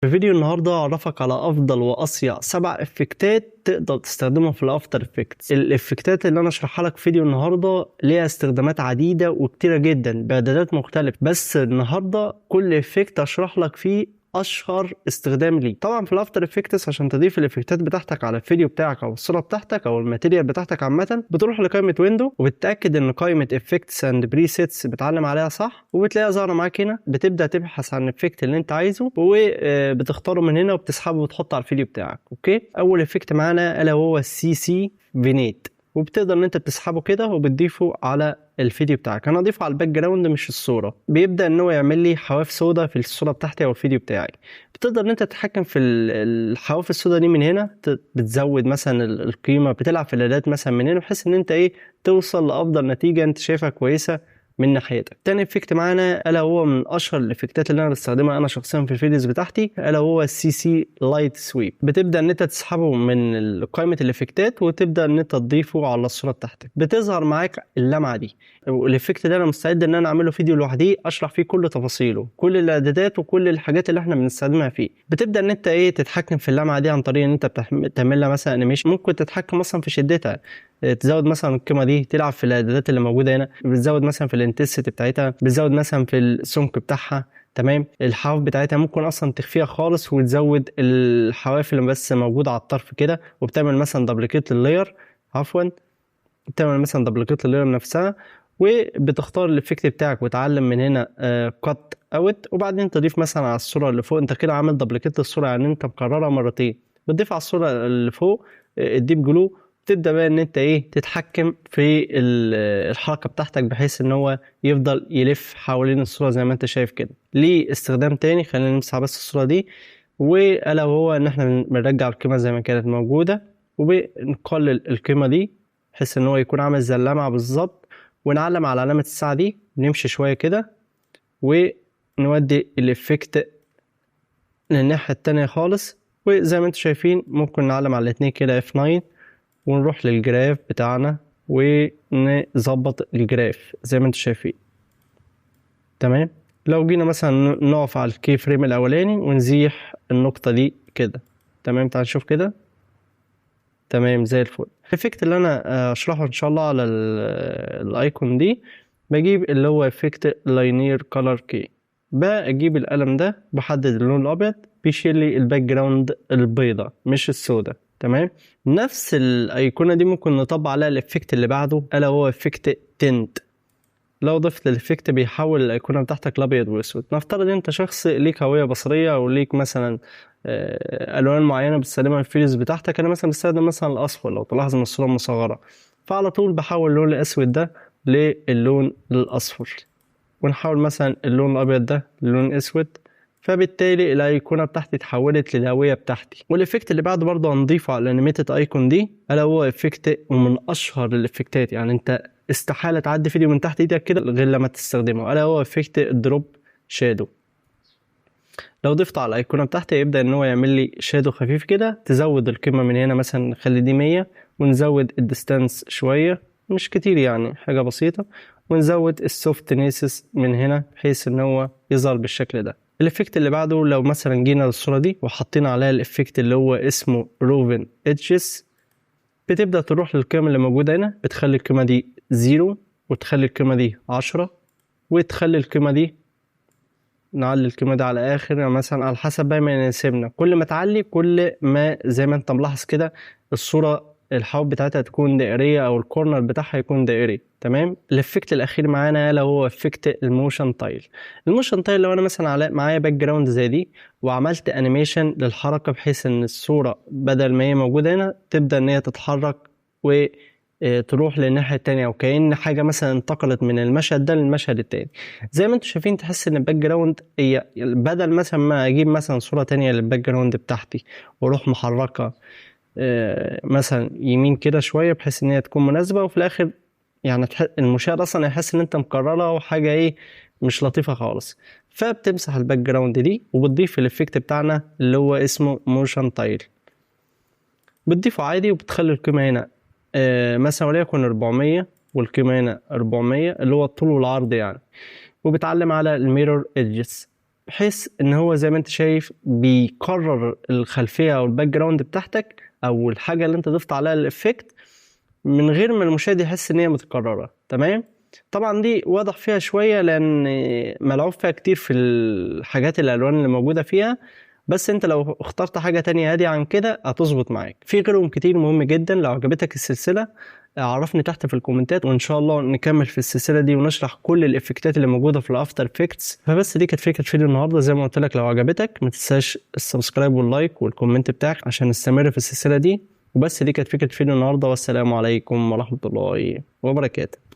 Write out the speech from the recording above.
في فيديو النهارده اعرفك على افضل واصيع 7 effect ات تقدر تستخدمهم في ال After Effects. ال effect ات اللي انا اشرحها لك في فيديو النهارده ليها استخدامات عديدة وكتيره جدا باعدادات مختلفة، بس النهارده كل effect اشرح لك فيه اشهر استخدام ليه. طبعا في ال After Effects عشان تضيف ال effect ات بتاعتك على الفيديو بتاعك او الصورة بتاعتك او ال material بتاعتك عامه، بتروح لقائمة window وبتتاكد ان قائمة effects and presets بتعلم عليها صح، وبتلاقيها ظاهره معاك هنا. بتبدا تبحث عن ال effect اللي انت عايزه وبتختاره من هنا وبتسحبه وتحطه على الفيديو بتاعك. okay، اول effect معانا الا وهو ال CC vignette، وبتقدر ان انت بتسحبه كده وبتضيفه على الفيديو بتاعك. انا اضيفه على ال background مش الصوره. بيبدا ان هو يعمل لي حواف سودا في الصورة بتاعتي او الفيديو بتاعي. بتقدر ان انت تتحكم في الحواف السودا دي من هنا، بتزود مثلا القيمه، بتلعب في الاعدادات مثلا من هنا بحيث ان انت ايه توصل لافضل نتيجة انت شايفها كويسة من ناحيتك. تاني effect معانا الا هو من اشهر ال effect ات اللي انا بستخدمها انا شخصيا في ال videos بتاعتي، الا هو ال CC light sweep. بتبدا ان انت تسحبه من قائمة ال effect ات وتبدا ان انت تضيفه على الصورة بتاعتك، بتظهر معاك اللمعة دي. وال effect ده انا مستعد ان انا اعمله فيديو لوحدي اشرح فيه كل تفاصيله، كل الاعدادات وكل الحاجات اللي احنا بنستخدمها فيه. بتبدا ان انت ايه تتحكم في اللمعة دي عن طريق ان انت تعمل لها مثلا animation، ممكن تتحكم اصلا في شدتها، تزود مثلا القيمة دي، تلعب في الاعدادات اللي موجودة هنا، بتزود مثلا في ال intensity بتاعتها، بتزود مثلا في السمك بتاعها. تمام، الحواف بتاعتها ممكن اصلا تخفيها خالص وتزود الحواف اللي بس موجودة على الطرف كده، وبتعمل مثلا duplicate لل layer، عفوا بتعمل مثلا duplicate لل layer نفسها، وبتختار ال effect بتاعك وتعلم من هنا cut out، وبعدين تضيف مثلا على الصورة اللي فوق. انت كده عامل duplicate للصوره، يعني انت مكررها مرتين. بتضيف على الصورة اللي فوق ال deep glow، تبدا بقى ان انت ايه تتحكم في الحركة بتاعتك بحيث ان هو يفضل يلف حوالين الصورة زي ما انت شايف كده. ليه استخدام تاني، خلينا نمسح بس الصورة دي، والا وهو ان احنا بنرجع القيمة زي ما كانت موجودة وبنقلل القيمة دي بحيث ان هو يكون عامل زي اللمعة بالظبط، ونعلم على علامة الساعة دي، نمشي شوية كده ونودي ال effect للناحيه التانية خالص. وزي ما انتم شايفين ممكن نعلم على الاتنين كده F9 ونروح لل graph بتاعنا ونظبط ال graph زي ما انتم شايفين. تمام، لو جينا مثلا نقف على ال key frame الاولاني ونزيح النقطة دي كده. تمام، تعال نشوف كده. تمام، زي الفل. ال effect اللي انا اشرحه ان شاء الله على ال icon دي، بجيب اللي هو effect linear color key، بجيب القلم ده بحدد اللون الابيض، بيشيل لي ال background البيضة مش السوداء. تمام، نفس الايقونه دي ممكن نطبق عليها ال effect اللي بعده، الا هو effect tint. لو ضفت ال effect بيحول الايقونه بتاعتك لابيض واسود. نفترض انت شخص ليك هوية بصريه او ليك مثلا الوان معينة بتستخدمها في ال videos بتاعتك. انا مثلا بستخدم مثلا الاصفر لو تلاحظ من الصورة المصغره، فعلى طول بحول اللون الاسود ده للون الاصفر، ونحول مثلا اللون الابيض ده للون اسود، فبالتالي الايقونه بتاعتي اتحولت للهوية بتاعتي. وال effect اللي بعده برضه هنضيفه على ال animated icon دي، الا هو effect ومن اشهر ال effect ات، يعني انت استحالة تعدي فيديو من تحت ايدك كده غير لما تستخدمه، الا هو effect drop shadow. لو ضفت على الايقونه بتاعتي يبدا ان هو يعمل لي shadow خفيف كده. تزود القيمة من هنا مثلا نخلي دي 100، ونزود ال distance شوية مش كتير يعني حاجة بسيطه، ونزود ال softness من هنا بحيث ان هو يظهر بالشكل ده. ال effect اللي بعده لو مثلا جينا للصورة دي وحطينا عليها ال effect اللي هو اسمه roughen edges، بتبدأ تروح للقيم اللي موجودة هنا، بتخلي القيمة دي 0 وتخلي القيمة دي 10 وتخلي القيمة دي، نعلي القيمة دي على آخر، يعني مثلا على حسب بقى ما يناسبنا. كل ما تعلي كل ما زي ما انت ملاحظ كده الصورة الحواف بتاعتها تكون دائرية أو ال corner بتاعها يكون دائري. تمام، ال effect الأخير معانا اللي هو effect ال motion tile. ال motion tile لو أنا مثلا على معايا background زي دي وعملت animation للحركة بحيث إن الصورة بدل ما هي موجودة هنا تبدأ إن هي تتحرك وتروح للناحية التانية، وكأن حاجة مثلا انتقلت من المشهد ده للمشهد التاني. زي ما انتم شايفين تحس ان ال background هي بدل مثلا ما اجيب مثلا صورة تانية لل background بتاعتي واروح محركة مثلا يمين كده شوية بحيث ان هي تكون مناسبة، وفي الاخر يعني المشاهد اصلا هيحس ان انت مكررة وحاجة ايه مش لطيفة خالص. فبتمسح ال background دي وبتضيف ال effect بتاعنا اللي هو اسمه motion tile، بتضيفه عادي وبتخلي القيمة هنا مثلا وليكن 400 والقيمة هنا 400 اللي هو الطول والعرض يعني، وبتعلم على ال mirror edges بحيث ان هو يكون عامل زي اللمعة بالظبط. بحيث ان هو زي ما انت شايف بيكرر الخلفية او ال background بتاعتك او الحاجة اللي انت ضفت عليها ال effect من غير ما المشاهد يحس ان هي متكرره. تمام، طبعا دي واضح فيها شوية لان ملعوب فيها كتير في الحاجات الالوان اللي موجودة فيها، بس انت لو اخترت حاجة تانية هادية عن كده هتظبط معاك. في غيرهم كتير. مهم جدا لو عجبتك السلسلة عرفني تحت في الكومنتات، وان شاء الله نكمل في السلسلة دي ونشرح كل ال effectات اللي موجودة في ال After Effects. فبس دي كانت فكرة فيديو النهارده. زي ما قلت لك لو عجبتك ما تنساش ال subscribe وال like وال comment بتاعك عشان نستمر في السلسلة دي. وبس دي كانت فكرة فيديو النهارده، والسلام عليكم ورحمة الله وبركاته.